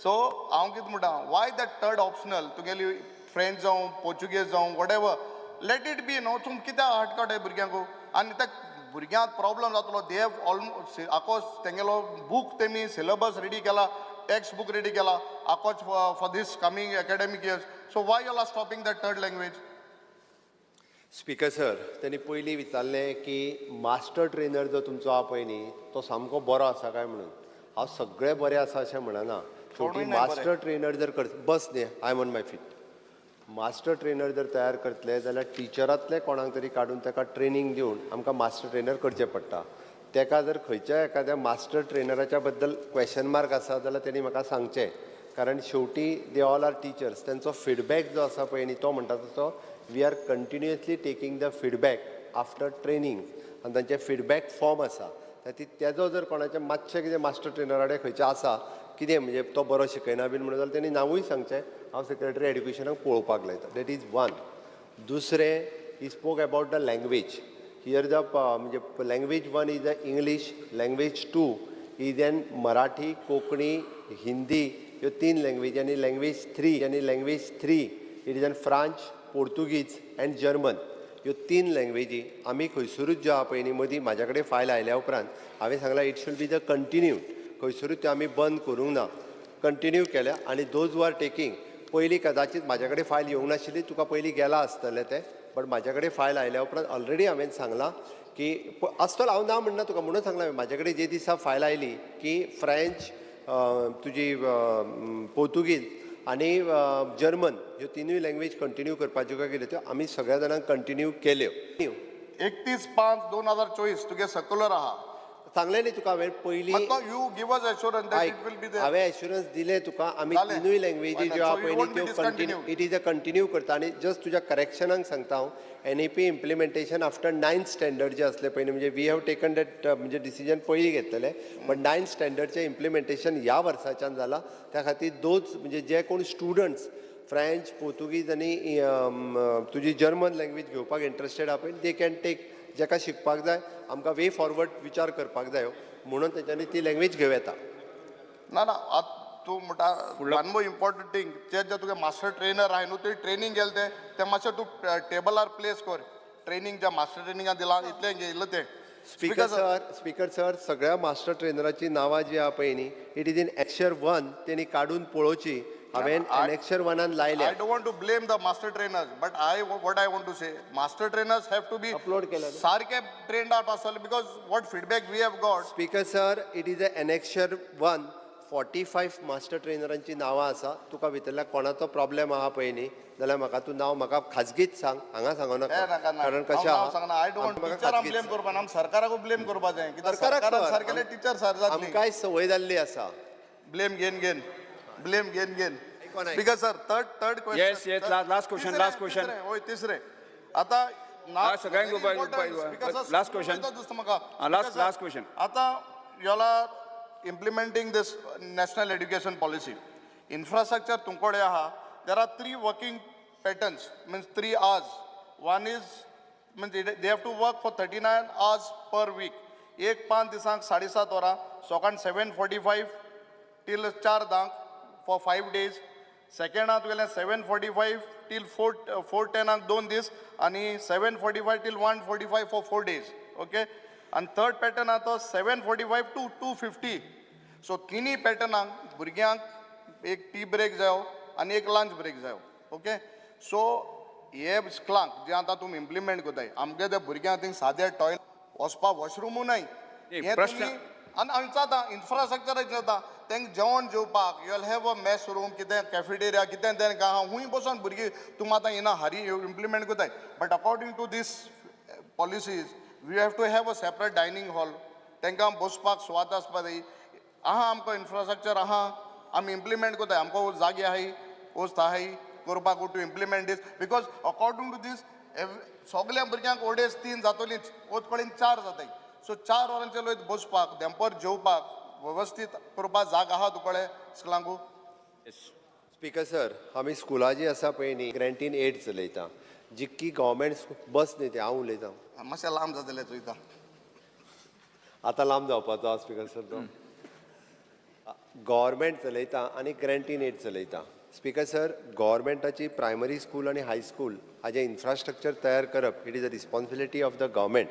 सो हांव कितें म्हणटा, वाय that third optional तुगेली फ्रेंच जावं, पोर्चुगेज जावं, whatever, let it be न्हू. तुम कित्याक हाट काडटाय भुरग्यांक? आनी त्या भुरग्यांक प्रॉब्लम जातलो. They have almost आकोस तेंगेलो बूक, तेमी सिलेबस रेडी केला, टेक्स्ट बूक रेडी केला आकोच for this coming academic years. So why you are stopping that third language? Speaker sir, त्यांनी पयलीं विचारलें की मास्टर ट्रेनर जो तुमचो आहा पळय न्ही, तो सामको बरो आसा काय म्हणून. हांव सगळें बरें आसा अशें म्हणना. शेवटी कोणूय नाही बरें. मास्टर ट्रेनर जर कर, बस न्ही, I am on my feet. Master trainer जर तयार करतले जाल्यार टिचरांतले कोणाक तरी काडून ताका ट्रेनींग दिवन आमकां मास्टर ट्रेनर करचें पडटा. ताका जर खंयच्याय एखाद्या मास्टर ट्रेनराच्या बद्दल क्वेशन मार्क आसा जाल्यार तेणी म्हाका सांगचें, कारण शेवटी they all are teachers. तेंचो फिडबॅक जो आसा पळय न्ही, तो म्हणटा तसो we are continuously taking the feedback after training आनी तांचे फिडबॅक फॉर्म आसा. ती तेजो जर कोणाचें मातशें कितें मास्टर ट्रेनरा कडेन खंयचें आसा कितें, म्हणजे तो बरो शिकयना बीन म्हणून, जाल्यार तेणी नांवूय सांगचें. हांव सेक्रेटरी एड्युकेशनाक पळोवपाक लायता. That is one. दुसरें, he spoke about the language here. The म्हणजे language one is the English, language two is an Marathi, Konkani, Hindi, ह्यो तीन लँग्वेज आनी language three, it is an French, Portuguese and German. ह्यो तीन लँग्वेजी आमी खंयसरूच ज्यो आहा पळय न्ही, मदीं म्हाज्या कडेन फायल आयल्या उपरांत हांवें सांगलां, it should be the continue. खंयसरूच त्यो आमी बंद करूंक ना, कंटिन्यू केल्या. आनी those who are taking, पयलीं कदाचीत म्हाज्या कडेन फायल येवंक नाशिल्ली, तुका पयलीं गेला आसतलें तें, बट म्हाज्या कडेन फायल आयल्या उपरांत ऑलरेडी हांवें सांगलां की आसतलो, हांव ना म्हणना तुका. म्हणून सांगलां हांवें, म्हाज्या कडेन जे दिसा फायल आयली की फ्रेंच, तुजी पोर्तुगीज आनी जर्मन ह्यो तिनूय लँग्वेज कंटिन्यू करपाच्यो काय कितें, त्यो आमी सगळ्या जाणांक कंटिन्यू केल्यो. 31/5/2024 तुगे सर्क्युलर आहा. सांगलें न्ही तुका हांवें पयलीं. You give us assurance that it will be there. हांवें एश्युरन्स दिलें तुका, आमी तिनूय लँग्वेजी ज्यो आहा पळय न्ही, त्यो continue, it is a continue करता. आनी जस्ट तुज्या करेक्शनाक सांगता हांव, NEP implementation after ninth standard जे आसले पळय न्ही, म्हणजे we have taken that म्हणजे डिसिजन पयलीं घेतलेले, बट नायन्थ स्टँडर्डचें इम्प्लिमेंटेशन ह्या वर्साच्यान जाला. त्या खातीर those म्हणजे जे कोण स्टुडंट्स फ्रेंच, पोर्तुगीज आनी तुजी जर्मन लँग्वेज घेवपाक इंट्रस्टेड आहा पळय, they can take. जेका शिकपाक जाय, आमकां वे फॉरवर्ड विचार करपाक जायो म्हणून तेंच्यांनी ती लँग्वेज घेवं येता. ना ना, आत तूं म्हणटा, वन मोर इम्पॉर्टंट थिंग, जे जे तुगे मास्टर ट्रेनर आहाय न्हू, ते ट्रेनींग गेले ते ते मातशें तूं टेबलार प्लेस कर. ट्रेनींग ज्या मास्टर ट्रेनिंगान दिलां इतलें घेयलें तें. स्पीकर सर, स्पीकर सर, सगळ्या मास्टर ट्रेनराची नांवां जी आहा पळय न्ही, it is in annexure 1. तेणी काडून पळोवची. हांवें एनेक्शर वनान लायल्या. I don't want to blame the master trainers, but I what I want to say, master trainers have to be Upload केलं. सारखे ट्रेंड अप आसतले, because what feedback we have got. Speaker sir, it is a annexure 1, 45 master ट्रेनरांची नांवां आसा. तुका भितरल्या कोणाचो problem आहा पळय न्ही, जाल्यार म्हाका तूं नांव म्हाका खाजगीत सांग, हांगा सांगू नाका. नाका ना, कारण कशें हांव नांव आहा, सांगना. I don't want म्हाका टिचरांक खाजगीत ब्लेम सांग. करपा, आम सरकाराकूय ब्लेम करपा जाय, कित्याक सरकाराक सरकारान तर. सारकेले टिचर सर जातली. आमकांय संवय जाल्ली आसा. ब्लेम घेन घेन, ब्लेम घेन घेन. ऐकून ऐक. Speaker sir, third question. Yes, yes, last question, last question. होय, तिसरे आता. हा, सगळ्यांक last question. दिसता म्हाका. हा, last question. आता याला implementing this national education policy, infrastructure तुमकडे आहा. There are three working patterns, means 3 hours. One is, means they have to work for 39 hours per week. एक पांच दिसांक 7:30 वरां, सकाळ 7:45 टील 4:10 फॉर 5 डेज. सेकंड आहा तुगेलें 7:45 टील 4:10आंक 2 दीस आनी 7:45 till 1:45 for 4 days, okay. आनी थर्ड पॅटर्न आहा तो 7:45 to 2:50. So तिन्ही पॅटर्नांक भुरग्यांक एक टी ब्रेक जायो आनी एक लंच ब्रेक जायो, ओके. सो हे स्कुलांक जे आतां तुमी इम्प्लिमेंट करताय, आमगे त्या भुरग्यांक थिंग सादे टॉयलेट वचपाक वॉशरुमूय नाय. एक हें प्रश्न- तुमी आनी हांव विचारता, इन्फ्रास्ट्रक्चर जाता तांकां जेवण जेवपाक, you have a mess room, कितें कॅफेटेरिया कितें तेंकां आहा, खूंय बसोन भुरगीं. तुमी आतां येना हारी इम्प्लिमेंट करताय, but according to this policies we have to have a separate dining hall. तांकां बसपाक सुवात आसपा जाय. आहा आमकां इन्फ्रास्ट्रक्चर आहा, आमी इम्प्लिमेंट करताय. आमकां जागे आहाय, वस्त आहाय करपाक to implement this, because according to this सगल्या भुरग्यांक अडेज तीन जातलीच, वच कडेन चार जाताय. सो 4 वरांचे लोक बसपाक, देंपर जेवपाक वेवस्थीत करपाक जाग आहा तुकडे स्कुलांकू? स्पीकर सर, आमी स्कुलां जी आसा पळय न्ही, ग्रँट इन एड चलयता. जितकी गव्हर्मेंट बस न्ही ते हांव उलयतां. मातशें लांब जातलें चोयता. आतां लांब जावपाचो आहा स्पीकर सर. तो गव्हर्मेंट चलयता आनी ग्रँट इन एड चलयता. स्पीकर सर, गव्हर्मेंटाची प्रायमरी स्कूल आनी हायस्कूल हाजें इन्फ्रास्ट्रक्चर तयार करप, it is a responsibility of the government.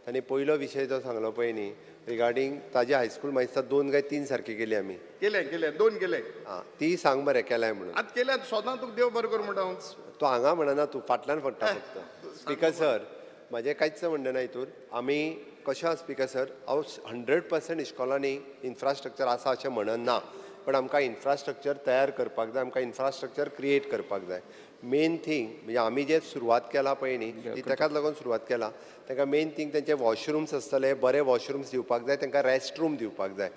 आनी पयलो विशय जो सांगलो पळय न्ही रिगार्डींग ताजे हायस्कूल, म्हाका दिसता दोन काय तीन सारकी केली आमी. केलें केलें, दोन केलें. आं, ती सांग बरें केलाय म्हणून. आतां केल्या सोदां, तुका देव बरें करूं म्हणटा हांव. तो हांगा म्हणना, तूं फाटल्यान पडटा फक्त. स्पीकर सर, म्हाजें कांयच म्हणणें ना हितूर. आमी कशें आसा स्पीकर सर, हांव 100% इस्कॉलांनी इन्फ्रास्ट्रक्चर आसा अशें म्हणना, पण आमकां इन्फ्रास्ट्रक्चर तयार करपाक जाय, आमकां इन्फ्रास्ट्रक्चर क्रिएट करपाक जाय. मेन थींग म्हणजे आमी जे सुरवात केला पळय न्ही, ती ताकाच लागून सुरवात केला. तांकां मेन थींग तेंचे वॉशरुम्स आसतले, बरे वॉशरुम्स दिवपाक जाय, तांकां रेस्ट रूम दिवपाक जाय.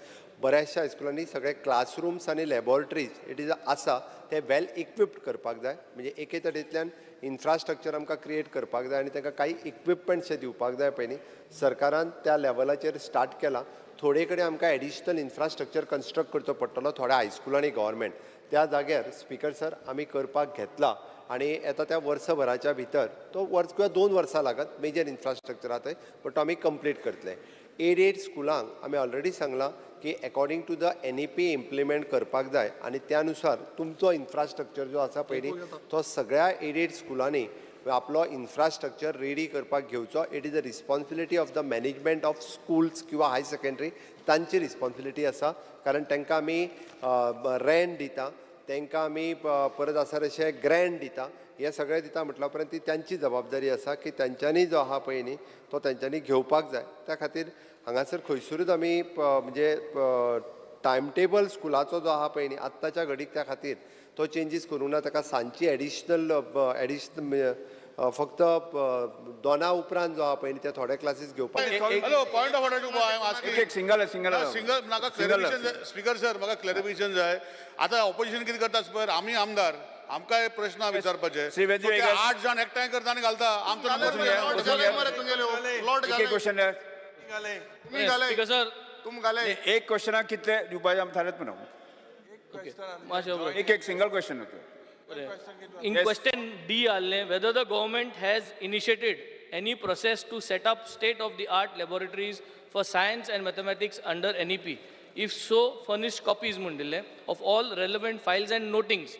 बऱ्याचशा हायस्कुलांनी सगळे क्लासरुम्स आनी लॅबोरेटरीज it is आसा, ते वेल इक्विप्ड करपाक जाय. म्हणजे एके तरेंतल्यान इन्फ्रास्ट्रक्चर आमकां क्रिएट करपाक जाय आनी तांकां काही इक्विपमेंट्स जे दिवपाक जाय पळय न्ही, सरकारान त्या लेवलाचेर स्टार्ट केलां. थोडे कडेन आमकां एडिशनल इन्फ्रास्ट्रक्चर कन्स्ट्रक्ट करचो पडटलो थोड्या हायस्कुलांनी गव्हर्मेंट त्या जाग्यार. स्पीकर सर, आमी करपाक घेतला आनी येता त्या वर्सभराच्या भितर तो वर्स किंवा 2 वर्सां लागत मेजर इन्फ्रास्ट्रक्चर आहा थंय, बट तो आमी कंप्लीट करतले. एडेड स्कुलांक आमी ऑलरेडी सांगलां की according to the NEP implement करपाक जाय आनी त्या नुसार तुमचो इन्फ्रास्ट्रक्चर जो आसा पळय न्ही, तो सगळ्या एडेड स्कुलांनी आपलो इन्फ्रास्ट्रक्चर रेडी करपाक घेवचो. It is a responsibility of the management of schools किंवा हायर सेकंडरी, तांची रिस्पॉन्सिबिलिटी आसा, कारण तांकां आमी रेंट दिता, तांकां आमी परत आसा तशें ग्रँट दिता, हे सगळें दिता. म्हटल्या उपरांत ती तांची जबाबदारी आसा की तांच्यांनी जो आहा पळय न्ही, तो तांच्यांनी घेवपाक जाय. त्या खातीर हांगासर खंयसरूच आमी म्हणजे टायम टेबल स्कुलाचो जो आहा पळय न्ही आत्ताच्या घडीक, त्या खातीर तो चेंजीस करूंक ना. ताका सांजची एडिशनल एडिशनल फक्त दोना उपरांत जो आहा पळय न्ही, ते थोडे क्लासीस घेवपाक. Hello, point of order to I am asking. एक एक सिंगल सिंगल. सिंगल म्हाका क्लॅरिफिकेशन, स्पीकर सर, म्हाका क्लॅरिफिकेशन जाय. आतां ऑपोजिशन कितें करता पळय, आमी आमदार, आमकां हे प्रश्न विचारपाचे. श्री So ते वेगळस. आठ जाण एकठांय करता आनी घालता आमचो नंबर. प्लॉट घाले मरे तुमगेले, प्लॉट एक घाले. एक क्वेश्चन. तुमी घाले. Speaker sir. तुम घाले. एक क्वेश्चनाक कितले दिवपाचे आमी थारयत म्हणून. मातशें बरें. एक एक सिंगल क्वेश्चन होतो. In question D आसलें, whether the government has initiated any process to set up state of the art laboratories for science and mathematics under NEP. If so, furnish copies म्हूण दिल्लें of all relevant files and notings.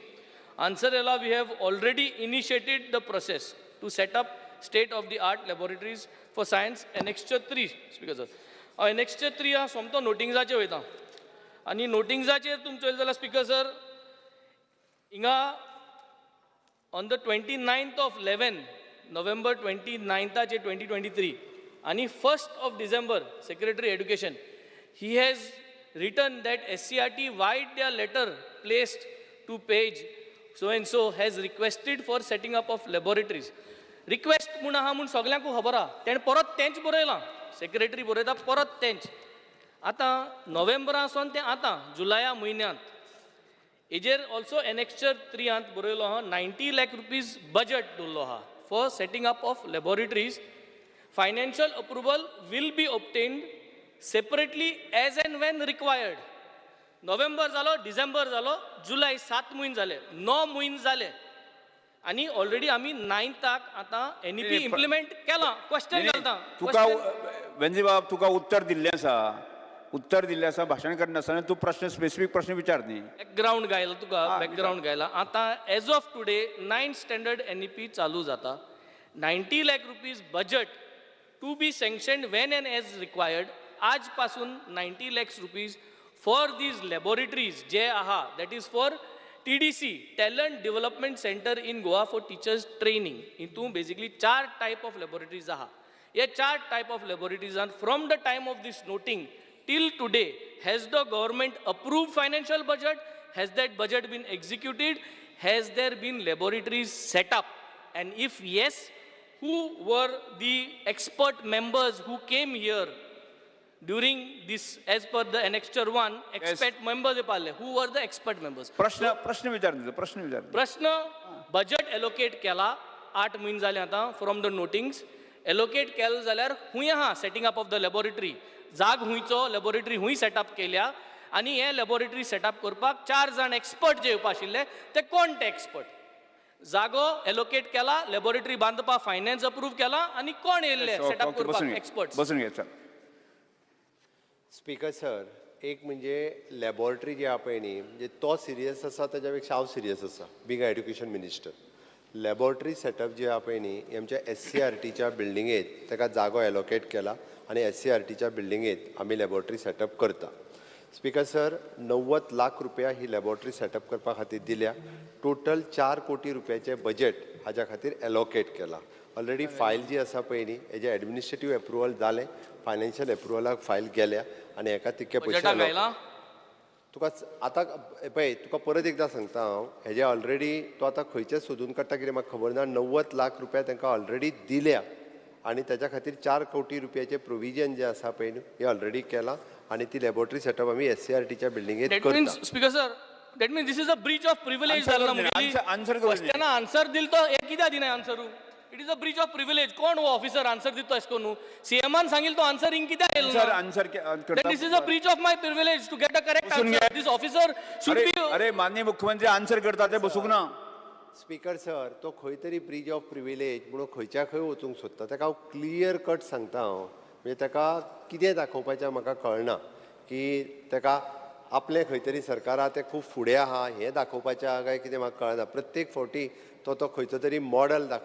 Answer येयला, we have already initiated the process to set up state of the art laboratories for science, annexure 3. Speaker sir, हांव annexure 3 आहा, सोमतो नोटिंग्साचेर वयता आनी नोटिंग्साचेर तुमी चोयले जाल्यार speaker sir, हिंगा on the 29th of 11, November 29थाचे 2023 आनी 1st of December, Secretary Education, he has written that SCERT vide their letter placed to page so and so has requested for setting up of laboratories. Request म्हूण आहा म्हूण सगल्यांकूय खबर आहा. तेणें परत तेंच बरयलां, सेक्रेटरी बरयता परत तेंच. आतां नोव्हेंबरासून तें आतां जुलया म्हयन्यांत हेजेर ऑल्सो एनेक्स्चर 3आंत बरयलो आहा, 90 लॅक रुपीज बजट दवरलो आहा for setting up of laboratories. Financial approval will be obtained separately as and when required. November जालो, डिसेंबर जालो, जुलय, 7 म्हयने जाले, 9 म्हयने जाले आनी ऑलरेडी आमी नायन्थाक आतां एनईपी इम्प्लिमेंट केलां. क्वेश्चन घालता. तुका वेंजी बाब, तुका उत्तर दिल्लें आसा, उत्तर दिल्लें आसा. भाशण करनासतना तूं प्रश्न, स्पेसिफीक प्रश्न विचार न्ही. बॅकग्रावंड गायला तुका, बॅकग्रावंड गायला. आतां as of today ninth standard NEP चालू जाता. 90 lakh rupees budget to be sanction when and as required. आज पासून 90 lakhs rupees for these laboratories जे आहा, that is for TDC, Talent Development Centre in Goa for teachers training. हितून basically चार type of laboratories आहा. हे चार type of लॅबोरेटरीजान from the time of this noting till today, has the government approved financial budget? Has that budget been executed? Has there been laboratories set up? And if yes, who were the expert members who came here during this, as per the annexure 1, expert members Parle, who were the expert members? प्रश्न प्रश्न विचार तुजो, प्रश्न विचार. प्रश्न, budget allocate केला, 8 म्हयने जाले आतां फ्रॉम the नोटिंग्स. एलोकेट केलें जाल्यार खूंय आहा setting up of the laboratory? जाग हुंयचो, लॅबोरेटरी खूंय सेटअप केल्या आनी हे लॅबोरेटरी सेटअप करपाक चार जाण एक्सपर्ट जे येवपा आशिल्ले ते कोण ते एक्सपर्ट? जागो एलोकेट केला, लॅबोरेटरी बांदपाक फायनान्स अप्रूव केला आनी कोण येयल्ले सेटअप ओके, बसून करपाक घे. एक्सपर्ट्स? बसून घे, चल. स्पीकर सर, एक म्हणजे लॅबोरेटरी जी आहा पळय न्ही, म्हणजे तो सिरियस आसा ताच्या पेक्षा हांव सिरियस आसा being education minister. Laboratory setup जी आहा पळय न्ही, ही आमच्या एससीईआरटीच्या बिल्डिंगेत ताका जागो एलोकेट केला आनी एससीईआरटीच्या बिल्डिंगेत आमी लॅबोरेटरी सेटअप करता. स्पीकर सर, 90 लाख रुपया ही लॅबोरेटरी सेटअप करपा खातीर दिल्या. टोटल 4 कोटी रुपयाचें बजेट हाज्या खातीर एलोकेट केला. ऑलरेडी फायल जी आसा पळय न्ही, हेजें एडमिनिस्ट्रेटीव एप्रुवल जालें, फायनान्शियल एप्रुवलाक फायल गेल्या आनी हेका तितके पयशे बजेटाक allocate. आयला. तुका आतां पळय, तुका परत एकदां सांगता हांव, हेजे ऑलरेडी तो आतां खंयचे सोदून काडटा कितें म्हाका खबर ना. 90 लाख रुपया तांकां ऑलरेडी दिल्या आनी ताच्या खातीर 4 कोटी रुपयाचें प्रोविजन जें आसा पळय न्हू, हें ऑलरेडी केलां आनी ती लॅबोरेटरी सेटअप आमी एससीईआरटीच्या बिल्डिंगेत That करता. means, Speaker sir, that means this is a breach of privilege Answer जालें ना करून दे, मुगेली. Answer करून दे. क्वेश्चना आन्सर दिल तो हे कित्याक दिना आन्सरू? It is a breach of privilege. कोण हो ऑफिसर आन्सर दितो अशें करून? सीएमान सांगिल तो आन्सर हिंग कित्याक येयलो आन्सर ना? Answer Then this is a breach of my privilege to get a correct बसून answer. घे. This officer should अरे be अरे, माननीय मुख्यमंत्री आन्सर करता ते बसूंक ना. स्पीकर सर, तो खंय तरी ब्रीच ऑफ प्रिविलेज म्हणून खंयच्या खंय वचूंक सोदता. ताका हांव क्लियर कट सांगता हांव, म्हणजे ताका कितें दाखोवपाचें म्हाका कळना की ताका आपलें खंय तरी सरकार आहा तें खूब फुडें आहा हें दाखोवपाचें आहा काय कितें म्हाका कळना. प्रत्येक फावटी तो तो खंयचो तरी मॉडल दाखयता.